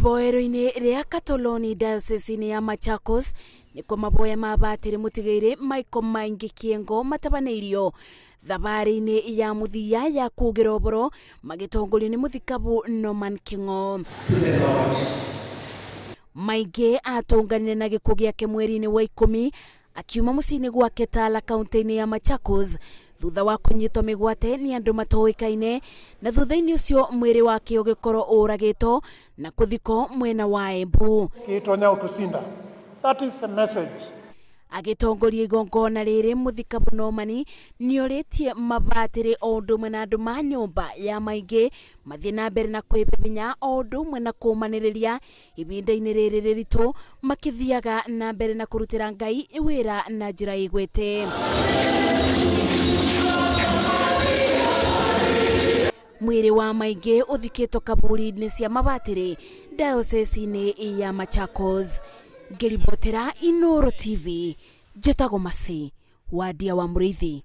Iboero-inĩ rĩa Katoloni diocese-inĩ ya Machakos nĩkuo maboya ma batĩrĩ mũtigairĩ Michael Maingi Kĩengo matabanĩirio thabarĩ-inĩ ya mũthia ya kugĩra ũboro magĩtongorio nĩ mũthikabu Norman King'o. Maingi atũnganire na gĩkuũ gĩake mweri-inĩ wa 10 akiuma mũciĩ-inĩ gwake Tala kaunti-inĩ ya Machakos thutha wa kũnyitwo mĩgwate nĩ andũ matoĩkaine, na thutha-inĩ ũcio mwĩrĩ wake ũgĩkorwo ũragĩtwo na kũthikwo mwena wa Embu. Kitonya utusinda. That is the message. Agĩtongoria igongona rĩrĩ mũthikabu Norman nĩorĩtie mabatĩrĩ o ũndũ ũmwe na andũ ma nyũmba ya Maingi mathiĩ na mbere na kwĩbibinya o ũndũ ũmwe na kũmanĩrĩria ibinda-inĩ rĩrĩ rĩritũ makĩthiaga na mbere na kũrutĩra Ngai wĩra na njĩra ĩgwete. Mwĩrĩ wa Maingi ũthikĩtwo kaburi-inĩ cia mabatĩrĩ diocese-inĩ ya Machakos. Ngĩribotera Inooro TV, njĩtagwo Mercy Wandia wa Mũrĩithi.